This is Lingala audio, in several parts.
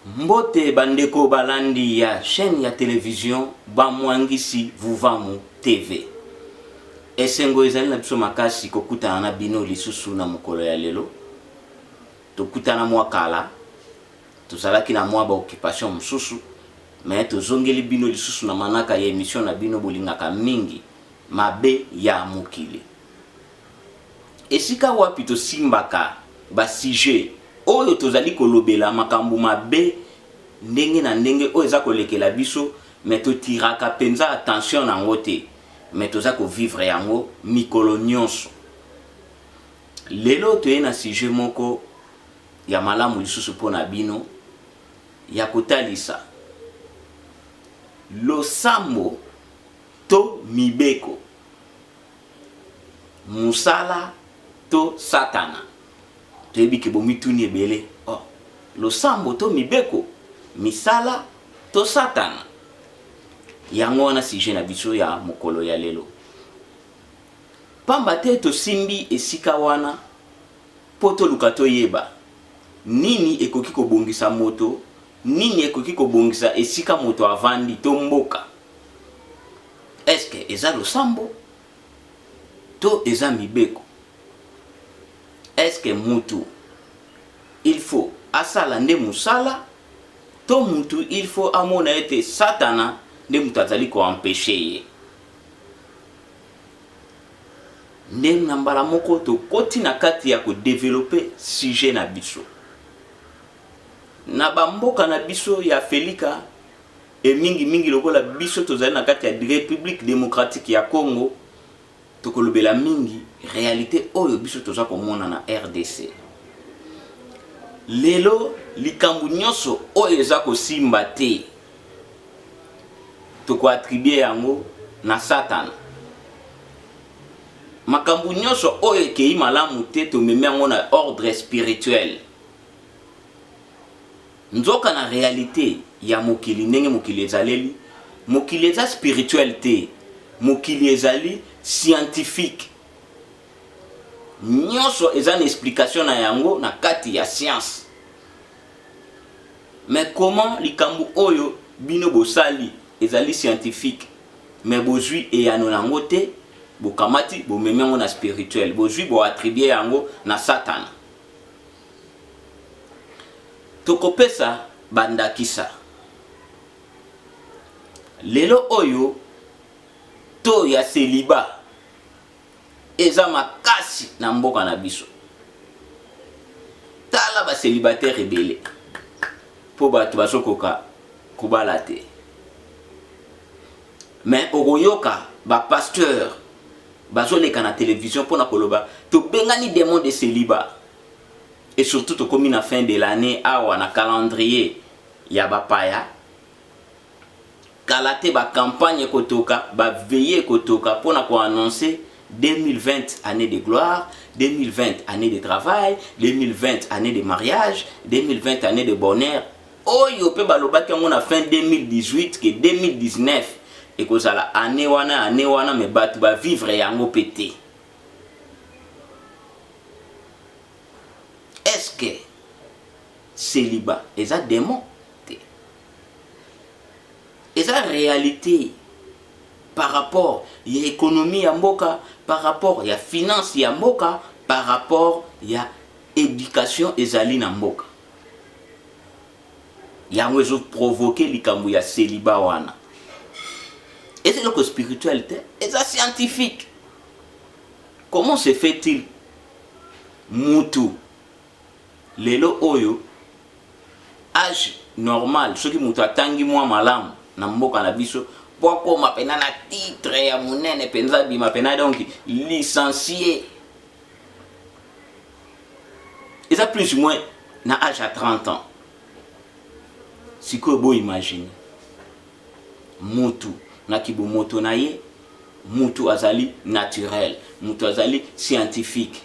Mbote ba ndeko balandi ya chaine ya television Bamwangisi Vuvamu TV. Esengo ezali na biso makasi kokutana na bino lisusu na mokolo ya lelo. Tokutana mwa kala, tozalaki na mwa ba occupation mosusu, mais tozongeli bino lisusu na manaka ya emission na bino bolingaka mingi, Mabe ya mokili. Esika wapi tosimbaka ba sujets oyo tozali kolobela makambo mabe ndenge na ndenge oyo eza kolekela biso mais to tiraka penza attention na yango te mais toza ko vivre yango mikolo nionso. Lelo toye na sujet moko ya malamu lisusu mpo na bino ya kotalisa losambo to mibeko. Musala to satana? Toyebi ke bomituni ebele oh, losambo to mibeko, misala to satana? Yango wana sujet na biso ya mokolo ya lelo. Pamba te tosimbi esika wana mpo toluka toyeba nini ekoki kobongisa moto, nini ekoki kobongisa esika moto avandi to mboka. Est-ce que eza losambo to eza mibeko? Est-ce que mutu il faut asala nde musala to mutu il faut amona ete satana nde mutu azali ko empecher ye? Nde na mbala moko tokoti na kati ya ko developper sujet na biso. Na ba mboka na biso ya Afelika et mingi mingi lokola biso tozali na kati ya Republique democratique ya Congo, tokolobela mingi realite oyo biso toza komona na rdc. Lelo likambo nyonso oyo eza kosimba te, toko attribuer yango na satana. Makambo nyonso oyo ekei malamu te, tomemi yango na ordre spirituel. Nzoka na realite ya mokili ndenge mokili ezaleli, mokili eza spirituel te, mokili ezali scientifique. Nionso eza na explication na yango na kati ya science. Mais comment likambo oyo bino bosali ezali scientifique mais bozui eyano na yango te, bokamati bomemi yango na spirituel, bozui bo attribuer yango na satana. Tokopesa bandakisa. Lelo oyo, taux ya celibat eza makasi na mboka na biso. Tala ba celibataires ebele po bato bazokoka kobala te. Mais okoyoka ba pasteurs bazoleka na television pona koloba tobengani demon de celibat. Et surtout tokomi na fin de l'annee awa na calendrier ya bapaya, kala te ba campagne ekotoka, ba veillee ekotoka pona ko annoncer 2020 annee de gloire, 2020 annee de travail, 2020 annee de mariage, 2020 annee de bonheur. Oyo pe balobaki yango na fin 2018 que 2019 ekozala annee wana annee wana, mais batu ba vivre yango pe te. Est-ce que celibat eza demon te? Eza realite par rapport ya economie ya mboka, par rapport ya finance ya mboka, par rapport ya education ezali na mboka. Yango ezo provoquer likambo ya celibat wana. Eza eloko spirituel te, eza scientifique. Comment se fait-il mutu lelo oyo age normal soki mutu atangi mwa malamu na mboka na biso po akoma pena na titre ya munene penza abima pena donc licencié eza plus ou moins na age ya 30 ans. Sikoyo bo imagine mutu na kibomoto na ye, mutu azali naturel, mutu azali scientifique,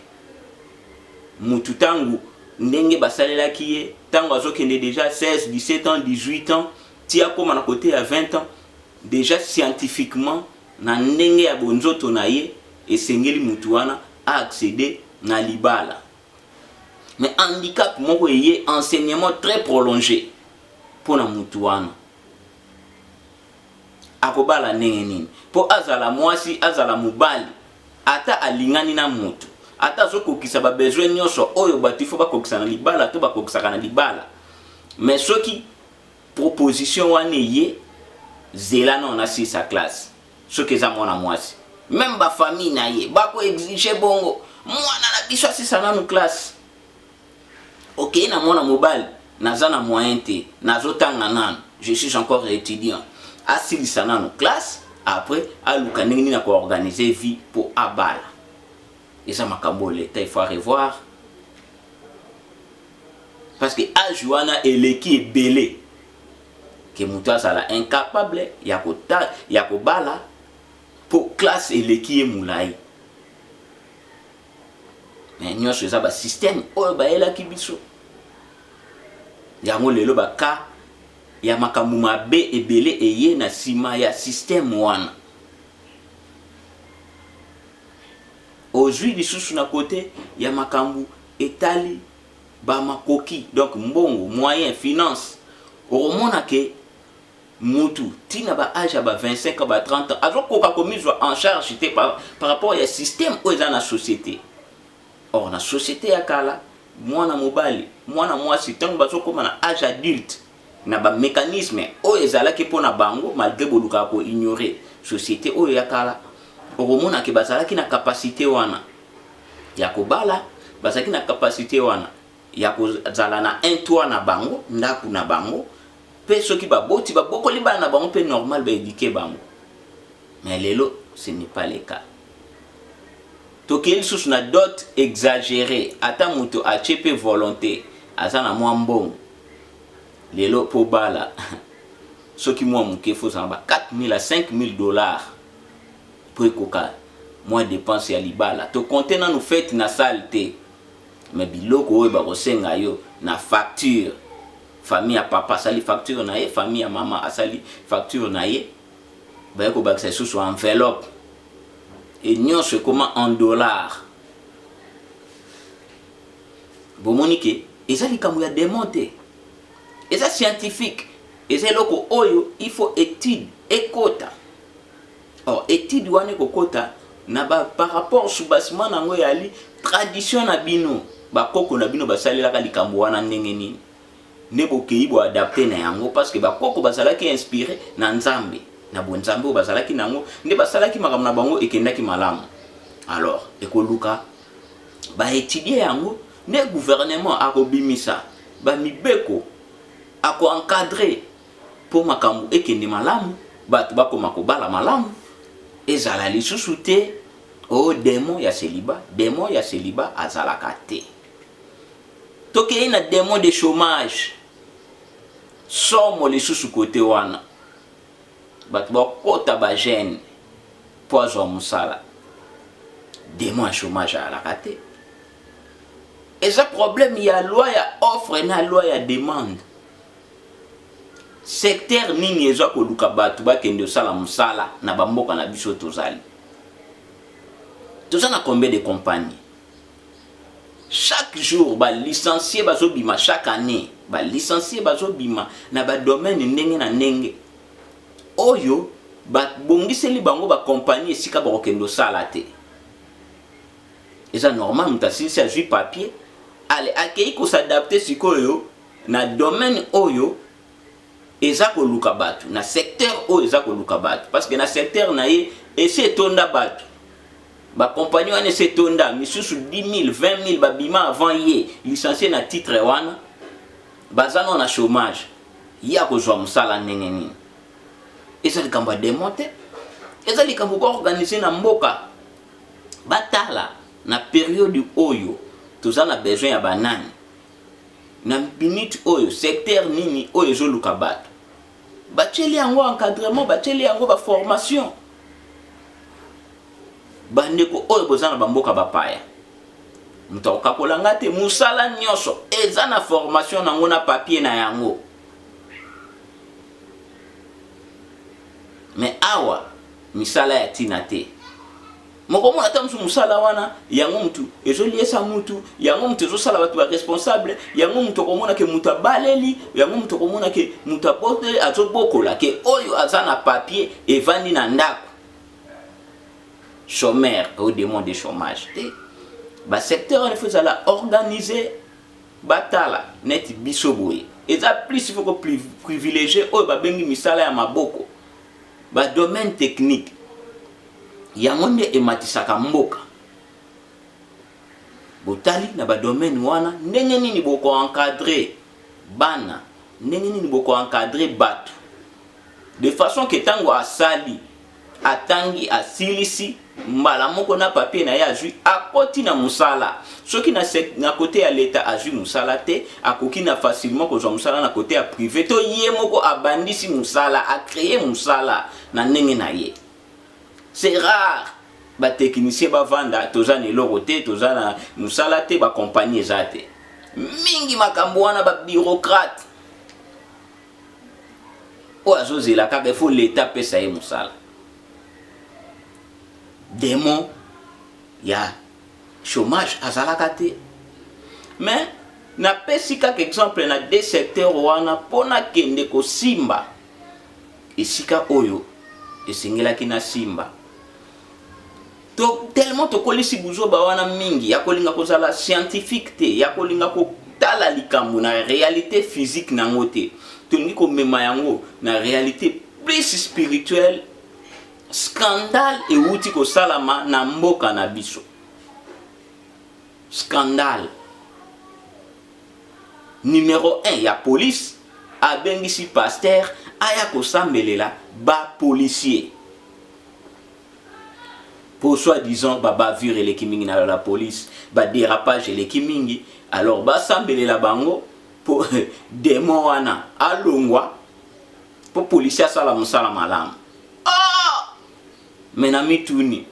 mutu tangu ndenge basalelaki ye tangu azokende deja 16, 17 ans, 18 ans ti akoma na kote ya 20 ans deja scientifiquement na ndenge ya bonzoto na ye esengeli mutu wana a acceder na libala. Mais handicap moko eye enseignement très prolonge. mpo na mutu wana. Akobala ndenge nini? Mpo azala mwasi, azala mobali, ata alingani na mutu, ata azokokisa ba besoin nyonso oyo bato ifo bakokisa na libala to bakokisaka na libala, mais soki proposition wana eye, zela nao nasilisa classe. Soki eza mwana mwasi, meme ba famille na ye bako exiger bongo, mwana na biso asisa nanu classe. Okei na mwana mobali, naza na moyen te, nazotanga nanu, je suis encore étudiant, asilisa nanu classe, après aluka ndenge nini akoorganiser vie mpo abala. Eza makambo oyo leta il faut revoir, parce que age wana eleki ebele ke moto azala incapable ya kobala mpo classe eleki ye molai. Mais nyonso eza basystème oyo bayelaki biso yango. Lelo baka ya makambo mabe ebele eye na nsima ya système wana. Ozwi lisusu na kote ya makambo etali bamakoki, donc mbongo, moyen, finance, okomona ke mutu ntina ba age ya ba 25 ans, ba 30 ans, azokoka komizwa en charge te par rapport ya système oyo eza na société. Or na société ya kala, mwana mobali, mwana mwasi, ntango bazokóma na age adulte, na bamécanisme oyo ezalaki mpo na bango, malgré bolukaka koignore société oyo ya kala, okomona ke bazalaki na capacité wana ya kobala, bazalaki na capacité wana ya kozala na un toit na bango, ndako na bango, mpe soki baboti, babokoli bana na bango mpe normal, baéduquer bango. Mais lelo ce n'est pas le cas. Tokei lisusu na dot exagéré. Ata moto atie mpe volonté, aza na mwa mbongo, lelo mpo bala, soki mwa moke, fo ozala ba 4000 à 5000 $ mpo ekoka mwa dépense ya libala. Tocompter nanu fête na salle te, mais biloko oyo bakosenga yo na facture, famille ya papa asali facture na ye, famille ya mama asali facture na ye, baye kobakisa lisusu enveloppe e nyonso ekoma en dollar. Bomoni ke eza likambo ya démon te, eza scientifique, eza eloko oyo il faut étude ekota. Or étude wana ekokota na ba par rapport soubassement nango eyali tradition na bino, bakoko na bino basalelaka likambo wana ndenge nini, nde bokei boadapter na yango, parce que bakoko bazalaki inspiré na Nzambe, na bonzambe oyo bazalaki nango, nde basalaki makambo na bango, ekendaki malamu. Alors ekoluka baétudier yango, nde gouvernement akobimisa bamibeko, akoencadrer mpo makambo ekende malamu, bato bakoma kobala malamu, ezala lisusu te o démon ya célibat. Démon ya célibat azalaka te. Tokei na démon de chômage, somo lisusu kote wana, bato bakota bagene mpo azwa mosala. Démon ya chômage azalaka te. Eza problème ya loi ya offre na loi ya demande. Secteur nini eza koluka bato bakende kosala mosala na bamboka na biso? Tozali, toza na combien de compagnie? Chaque jour balicencié bazobima, chaque année balicencié bazobima na badomaine ndenge na ndenge oyo babongiseli bango bacompagnie esika bakokende kosala te. Eza normal, moto asilisi, azwi papier, ale akei kos'adapter sikoyo na domaine oyo eza koluka bato, na secteur oyo eza koluka bato, parce que na secteur na ye esi etonda bato, bacompagnie wana esi etonda, misusu 10 000, 20 000 babima avant ye, licencié na titre wana, baza nano na chômage. Ye akozwa mosala ndenge nini? Eza likambo ya démon te, eza likambo koorganiser na mboka. Batala na période oyo toza na besoin ya banani, na minute oyo secteur nini oyo ezoluka bato, batieli yango encadrement, batieli yango baformation. Bandeko oyo boza na bamboka bapaya, moto akokakola nga te, mosala nyonso eza na formation nango, na papier na yango. Mais awa misala ya ntina te. Mokomona ata mosusu mosala wana yango mutu ezoliesa mutu, yango mutu ezosala bato ba responsable, yango mutu okomona ke mutu abaleli, yango mutu okomona ke mutu aboteli, azobokola ke oyo aza na papier evandi na ndako chômeur au démon de chômage te. Ba secteur wana faut ezala organisé, batala neti biso boye eza plus il faut ko privilégier oyo babengi misala ya maboko, ba domaine technique, yango nde ematisaka mboka. Botali na ba domaine wana ndenge nini boko encadrer bana, ndenge nini boko encadrer bato de façon ke ntango asali, atangi, asilisi, mbala moko na papier na ye azwi, akoti na mosala. Soki na côté ya leta azwi mosala te, akoki na facilement kozwa mosala na côté ya privé, to ye moko abandisi mosala, acréer mosala na ndenge na ye. C'est rare batechnicien bavanda, toza na eloko te, toza na mosala te, bakompagnie eza te. Mingi makambo wana, babureaucrate oyo azozela kaka ifo leta apesa ye mosala. Démon ya chômage azalaka te. Mais napesi kaka exemple na deux secteurs wana mpo nakende kosimba esika oyo esengelaki na simba. To tellement tokolisi buzoba wana mingi ya kolinga kozala scientifique te, ya kolinga kotala likambo na réalité physique nango te, tolingi komema yango na réalité plus spirituelle. Scandale ewuti kosalama na mboka na biso, scandale numéro 1 ya police abengisi pasteur aya kosambelela bapolicier po soi-disant babavure eleki mingi na la police, badérapage eleki mingi. Alors basambelela bango po démon wana alongwa, po policier asala mosala malamu. Ah! Mais na mituni,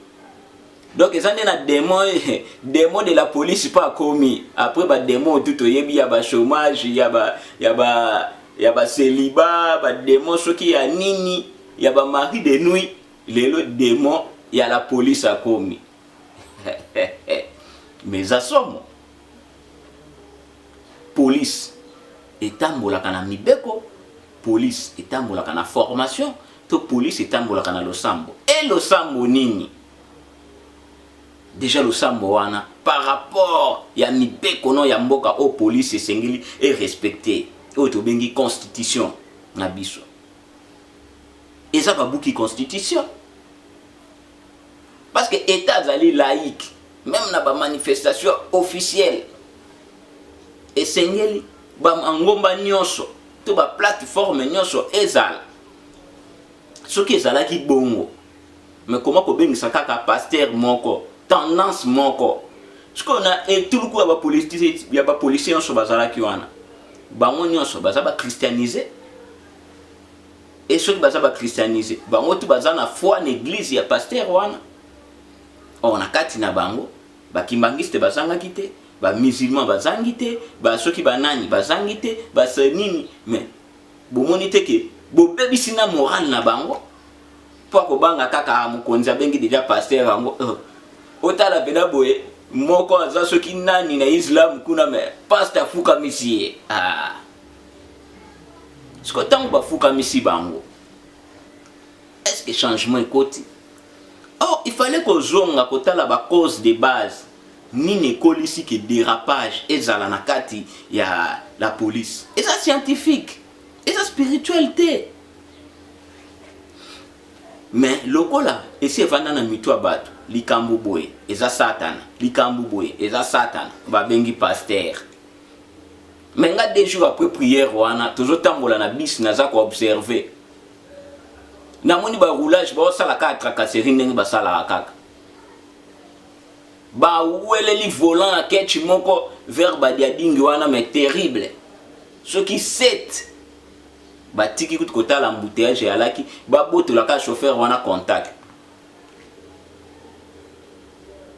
donc eza nde na démon de la police mpo akomi après badémon tu toyebi ya bachômage, ya bacélibat, badémon soki ya nini, ya bamari de nuit. Lelo démon ya la police akomi. Mais eza somo. Police etambolaka na mibeko, police etambolaka na formation, to police etambolaka na losambo? E losambo nini déjà? Losambo wana par rapport ya mibeko no ya mboka oyo police esengeli erespecte, oyo tobengi constitution na biso, eza babuki constitution parce que état azali laïque. Même na bamanifestation officielle, esengeli bamangomba nyonso to baplateforme nyonso ezala. Soki ezalaki bongo, mais koma kobengisa kaka pasteur moko, tendance moko? Sikoyo na etuluku ya bapolisier nyonso bazalaki wana, bango nyonso baza bachristianisé. E soki baza bachristianisé, bango tu baza na foi na église ya pasteur wana. Or na kati na bango bakimbangiste bazangaki te, bamusulman bazangi te, basoki banani bazangi te, basa nini. Mais bomoni te ke bobebisi na morale na bango mpo akobanga kaka mokonzi abengi déjà pasteur yango? Otala mpena boye, moko aza soki nani na islam kuna, mais pasteur afukamisi ye. Ah. Siko ntango bafukamisi bango, est ce que changement ekoti? Or il fallait kozonga kotala bacause de base, nini ekolisi ke dérapage ezala na kati ya la police. Eza scientifique, eza spirituel te. Mais lokola esi evanda na mitu ya bato, likambo boye eza satana, likambo boye eza satana, babengi pasteur. Mais nga, 2 jours après prière wana, tozotambola na bus, naza koobserve, namoni baroulage baosala kaka tracasserie ndenge basalaka kaka, baweleli volant na ketch moko vers Badiadingi wana. Mais terrible, soki 7 batiki kutu kotala embouteillage eyalaki, babotolaka chauffeur wana contact.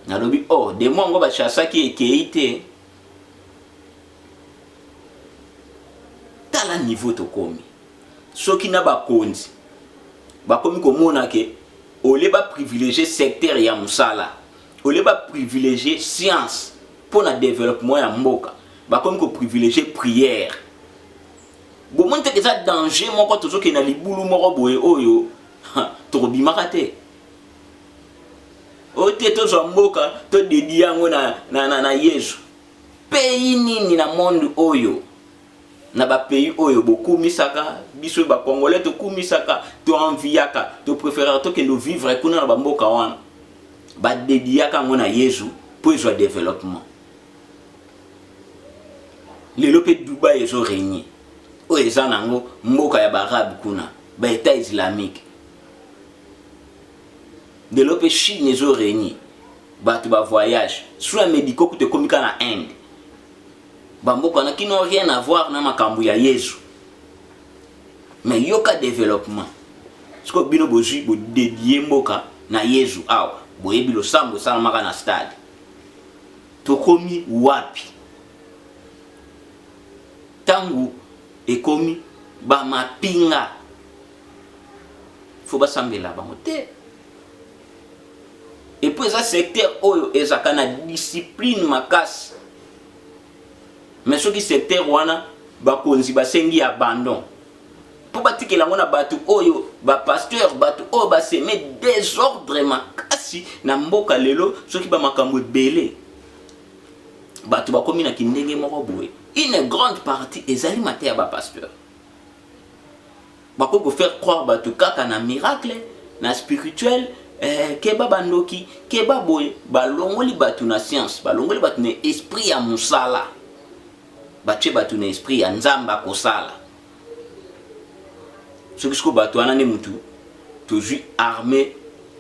Nalobi, oh, démon yango bachasaki ekei te. Tala niveau tokomi. Soki na bakonzi bakomi komona ke Au lieu ba privilégier secteur ya mosala, au lieu ba privilégier science mpo na développement ya mboka, bakomi ko privilégier prière. Bomoni te eza danger moko, tozokende na libulu moko boye oyo tokobimaka te. Oyo te, tozwa mboka, todédier yango na Yezu. Pays nini na monde oyo, na bapays oyo bokumisaka, biso bacongolais tokumisaka, toenviaka, topréféraka tokende vivre kuna na bamboka wana, badédiaka yango na Yezu mpo ezwa développement? Lelo mpe Dubai ezorégner, oyo eza nango mboka ya baarabe kuna, baétat islamique. Lelo mpe Chine ezorégner, bato bavoyage, soins médicaux kuta ekomi kaka na Inde. Bamboka wana qui n'ont rien à voir na makambo ya Yezu, mais yoka développement. Sikoyo bino bozwi, bodédier mboka na Yezu. Awa boyebi losambo esalamaka na stade. Tokomi wapi ntango ekomi bamapinga fo basambela bango te? Et puis eza secteur oyo ezalaka na discipline makasi, mais soki secteur wana bakonzi basengi abandon mpo batikela yango na bato oyo bapasteur, bato oyo basemer désordre makasi na mboka. Lelo soki bamakambo ebele, bato bakomi na kindenge moko boye, une grande partie ezali mateya ya bapasteur. Bakoki kofaire croire bato kaka na miracle, na spirituel, keba bandoki, keba boye. Balongoli bato na science, balongoli bato na esprit ya mosala, batie bato na esprit ya Nzambe akosala. Soki sikoyo bato wana nde mutu tozwi armée,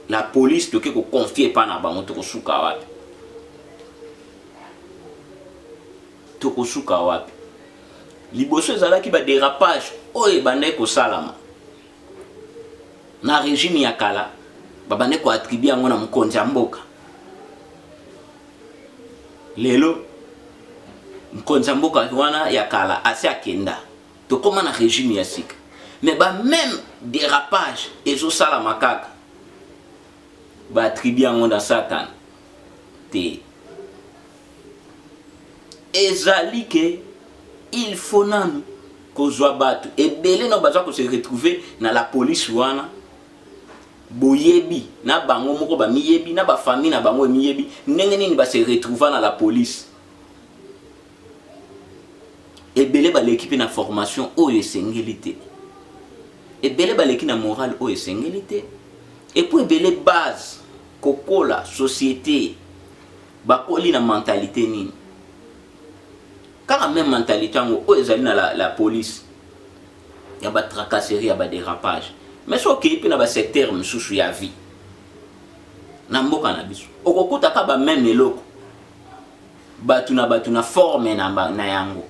la police, toke koconfier epa na bango, tokosuka wapi? Tokosuka wapi? Liboso ezalaki badérapage oyo ebandaki kosalama na régime ya kala, babandaki koattribuer yango na mokonzi ya mboka. Lelo mokonzi ya mboka wana ya kala asi akenda, tokóma na régime ya sika, mais bamême dérapage ezosalama kaka, baattribuer yango na Satana te. Ezali ke il faut nanu kozwa bato ebele na baza kose retrouver na la police wana. Boyebi na bango moko, bamiyebi na bafamille na bango, emiyebi ndenge nini base retrouver na la police. Ebele baleki mpe na formation oyo esengeli te, ebele baleki na morale oyo esengeli te, et puis ebele base kokola société, bakoli na mentalité nini? Kaka même mentalité yango oyo ezali na la police ya batracasserie, ya badérapage. Mais soki okei mpe na basecteur mosusu ya vie na mboka na biso, okokutaka bamême eloko, bato na bato na forme na yango.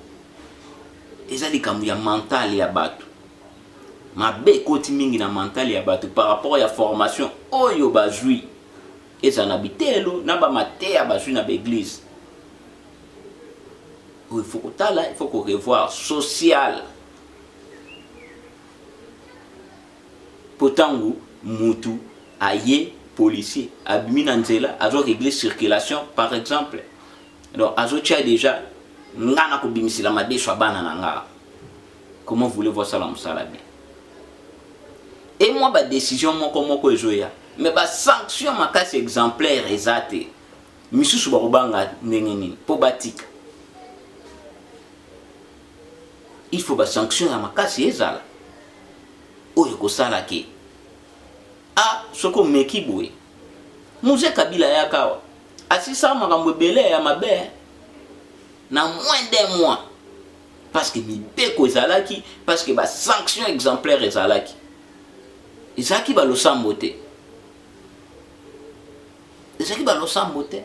Eza likambo ya mental ya bato. Mabe ekoti mingi na mental ya bato par rapport ya formation oyo bazwi, ezala na bitelo na bamateya bazwi na baeglise oyo. Il faut kotala, il faut korevoir social, mpo ntango mutu aye policier abimi na nzela, azorégler circulation par exemple, donc azotia déjà nga na kobimisela madeso ya bana na nga, comment voulez-vous asala mosala bien? E mwa badécision moko moko ezoya, mais basanction makasi exemplaire eza te. Misusu bakobanga ndenge nini mpo batika? Il faut basanction ya makasi ezala oyo ekosala ke a soki omeki boye. Mzee Kabila ayaka awa, asisaka makambo ebele ya mabe na moins d'un mois, parce que mibeko ezalaki, parce que basanction exemplaire ezalaki. Ezalaki balosambo te, ezalaki balosambo te.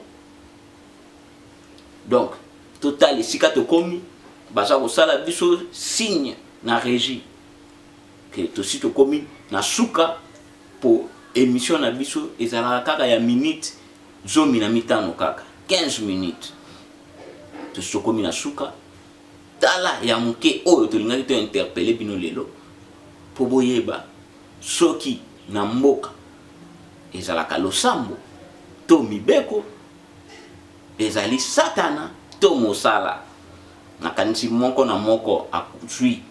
Donc totala esika tokomi. Baza kosala biso signe na régie ke tosi tokomi na suka, po émission na biso ezalaka kaka ya minute 15 kaka 15 minutes. Tosi tokomi na suka. Tala ya moke oyo tolingaki tointerpeller bino lelo mpo boyeba soki na mboka. Ezalaka losambo to mibeko? Ezali Satana to mosala? Nakanisi moko na moko azwi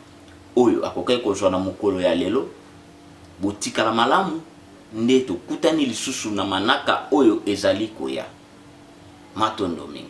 oyo akokaki kozwa na mokolo ya lelo. Botikala malamu nde tokutani lisusu na manaka oyo ezali koya. Matondo mingi.